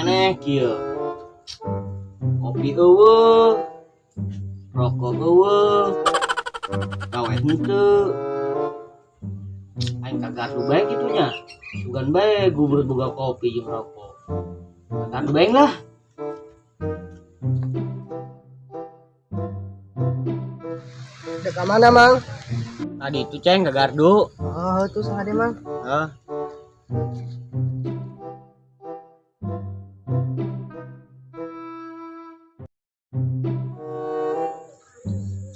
Keneh kieu. Kopi eueuh. Rokok eueuh. Gawe henteu. Aing kagardu bae kitu nya. Sugan bae gubrut boga kopi jeung rokok. Kagardu bae lah. Dek ka mana, Mang? Tadi itu ceng ke gardu. Oh, itu sahade, Mang. Hah?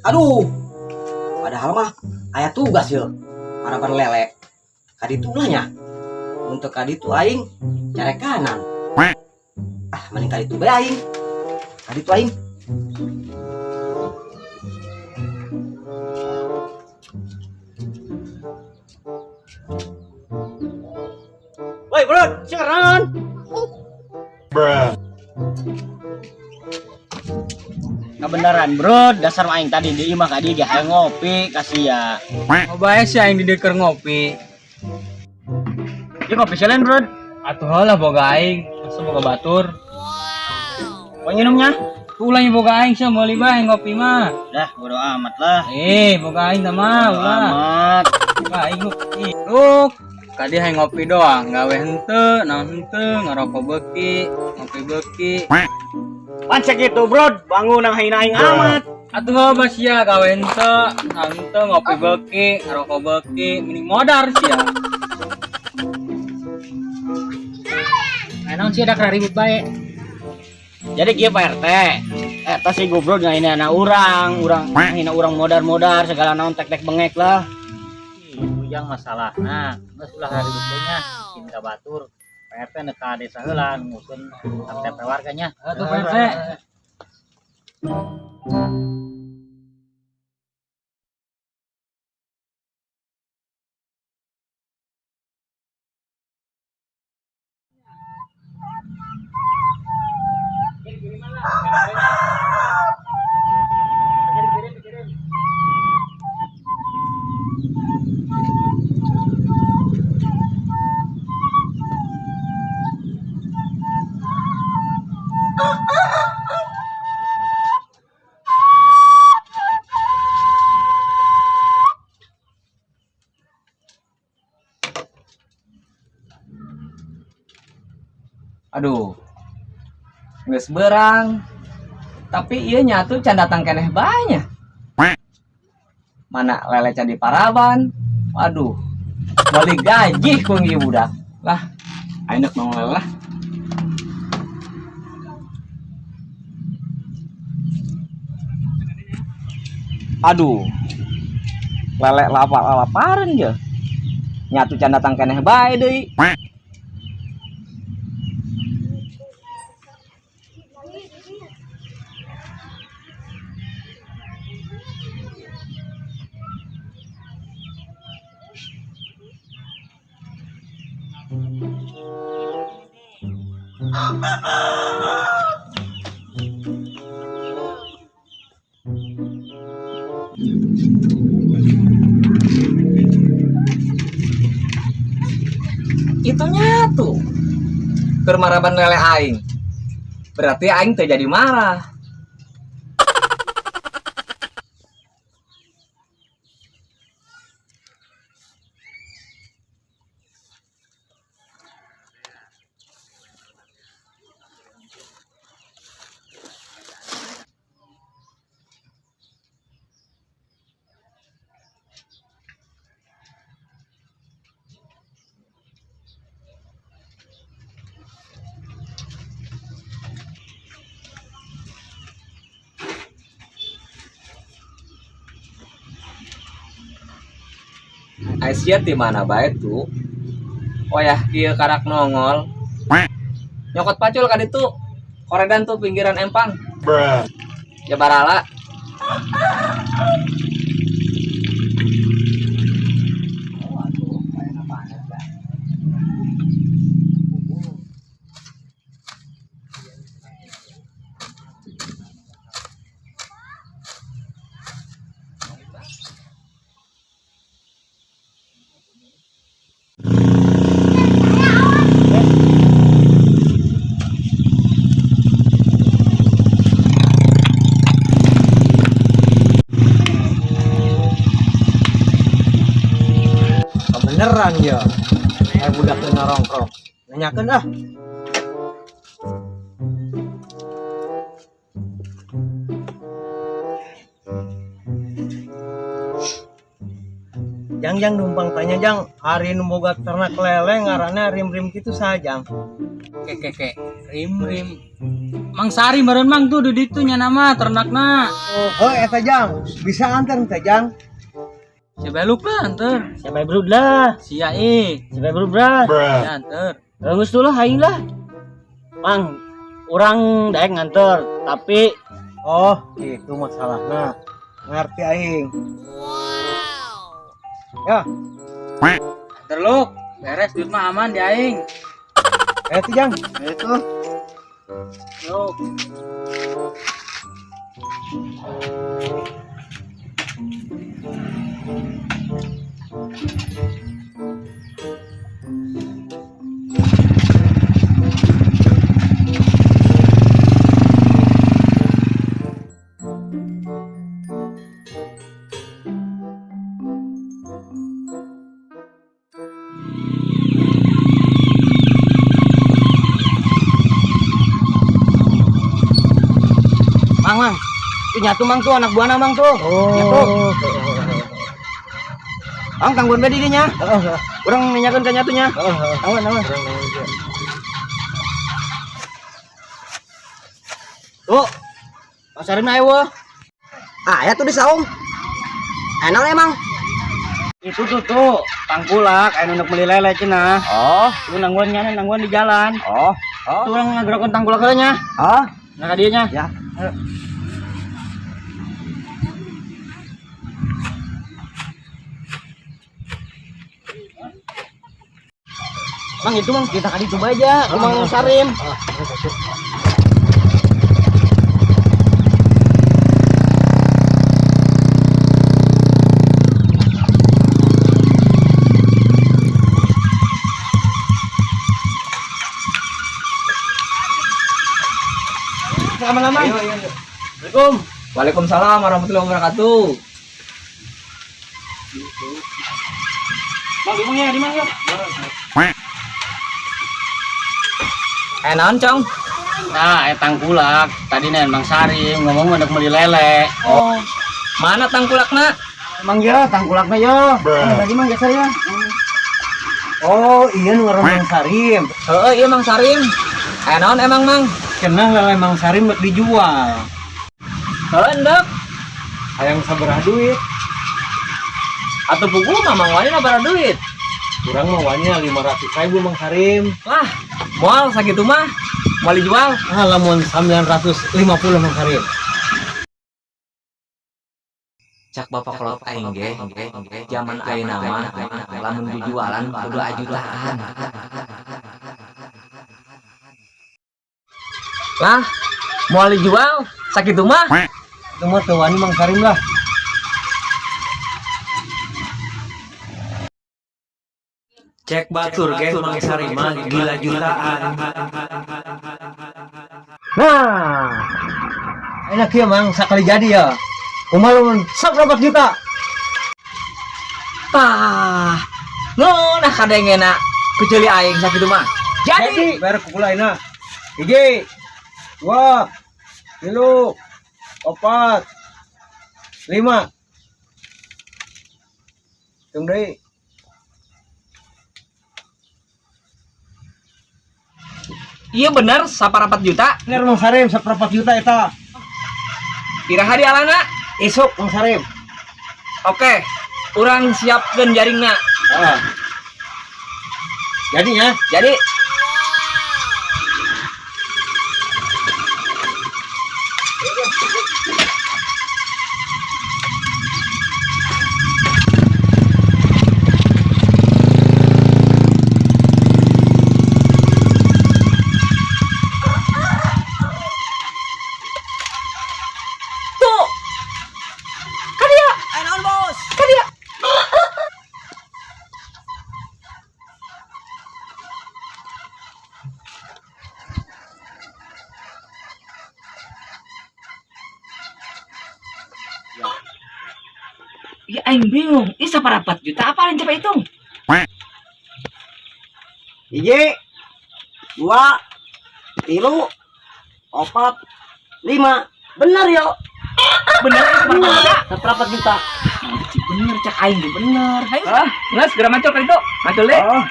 Aduh, padahal mah aya tugas ya, harapan lele. Kaditu lah nya. Untuk kaditu aing care kanan. Ah, mending kaditu bae aing. Kaditu aing. Woi, bro, siaran. Bruh. Kebenaran, bro, dasar aing tadi di imah ka dieu ge hayang ngopi kasih ya. Oh bae sih aing di dieu keur ngopi. Ieu kopi selen, bro. Atuh heula boga aing, masa boga batur. Mau minumnya? Ulah nya boga aing sia meuli bae ngopi mah. Dah, bodo amat lah. Boga aing tah mah Bodo ulah. amat. Boga aing lu. Ih, Luk, kadi hayang ngopi doang, gawe henteu, naon henteu, ngarokok beuki, ngopi beuki. Pan sakitu, bro, bangun nang hayang aing amat. Atuh heuh sia gawe henteu, naon henteu, ngopi beuki, ngarokok beuki, mending modar sia. Naon sih ada ribut bae. Jadi kieu Pak RT, eta si goblok ngahina anak urang, urang ngahina urang modar-modar segala naon tek-tek bengek lah. Itu yang masalah. Nah, geus ulah ribut teh nya, bikin ka batur. Pak RT neuk ka desa heula nguskeun KTP warganya. Atuh Pak RT. Aduh. Geus berang. Tapi ieu nyatu can datang keneh banyak. Mana lele can diparaban. Waduh. Balik gaji ku ieu budak. Lah, aing deuk nongol lele lah. Aduh. Lele lapar-laparan je. Nyatu can datang keneh bae deui. Itu nyatu keur maraban lele aing. Berarti aing teu jadi marah. Aisyah di mana bae tuh? Wayah kieu karak nongol. Nyokot pacul kan itu. Koredan tuh pinggiran empang. Bruh. Ya barala. Beneran ya. Aya budak teu ngarongkrong. Nanyakeun ah. Jang jang numpang tanya jang, ari nu boga ternak lele ngaranna rim-rim kitu saha jang? Ke ke ke. Rim rim. Mang Sari meureun mang tuh di ditu nya nama ternakna. Oh, eta jang, bisa antar teh jang. Si beluk lah anter. Siapa brud lah. Sia eh. Siapa brud lah. Bruh. Ya anter. Geus tuh lah aing lah. Mang, urang daek nganter, tapi Oh, itu masalahna. Ngerti aing. Ya, Anter lu. Beres duit mah aman di aing. eta jang. Itu. Yuk. Mang, mang. Itu nyatu mang tuh anak buahna mang tuh. Oh. Nyatu. Mang tangguan bae di dinya. Urang nanyakeun ka nyatunya. Tangguan, tangguan. Tuh. Pasarin ayo weh. Ah, ya tuh di saung. Enak emang. Itu tuh tuh, tangkulak aya nu meuli lele cenah. Oh, Tuh nangguan nya nangguan di jalan. oh, oh. Tuh urang ngagerokeun tangkulak heula nya. Oh, Nah ka dieu nya. ya. Mang itu mang kita kali coba aja, ke Mang Sarim. Aman-aman. Assalamualaikum. Waalaikumsalam warahmatullahi wabarakatuh. Mang, di mang ya, di mang ya. Naon, Cong? Nah, tangkulak. Tadi nih Mang Sarim ngomong hendak beli lele. Oh. Mana tangkulakna? Mang ya, tangkulakna ya. Bruh. Tadi mang geser ya. Oh, iya nu ngaran Mang Sarim. Heeh, iya Mang Sarim. Naon emang, Mang? Cenah lele Mang Sarim rek dijual. Heeh, endek. Hayang sabaraha duit? Atuh pugu mah Mang Wani bara duit. Kurang mah wani 500.000 Mang Sarim. Lah, moal sakitu mah. Moal dijual. Ah, lamun 950 Mang Sarim. Cak bapak kolot aing ge, zaman ayeuna mah lamun jujualan kudu ajutaan. Lah, moal dijual sakitu mah. Itu mah teu wani Mang Sarim lah. Cek batur ge Mang Sarim mah gila jutaan. Nah, enak ya Mang, sakali jadi ya. Kumaha lamun 1 juta? Tah. Ngeunah kadengena kecuali aing sakitu mah. Jadi, Bayar kukula ayeuna. 1, 2, 3, 4, 5. Tung deui. Iya bener, 1,4 juta. Bener Mang Sarim, 1,4 juta eta. Iraha di alana? Isuk Mang Sarim. Oke, urang siapkeun jaringna. Ah. Jadi ya. Jadi tuh. Kan dia. Bos. Kan dia. Ya aing bingung, ini 1,4 juta apa yang coba hitung? Hiji, dua, tilu, opat, lima. Bener yo. Bener, bener. 1,4 juta. Bener cek aing ge bener. Hayu. Ah, geus segera macul ka ditu. Macul deh. Oh.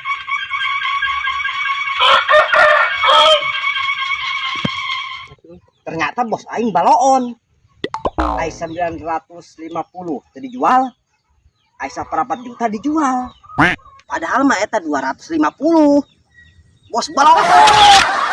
Ternyata bos aing baloon. Ai 950 teu dijual. Ai 1,4 juta dijual. Padahal mah eta 250. Bos baloon.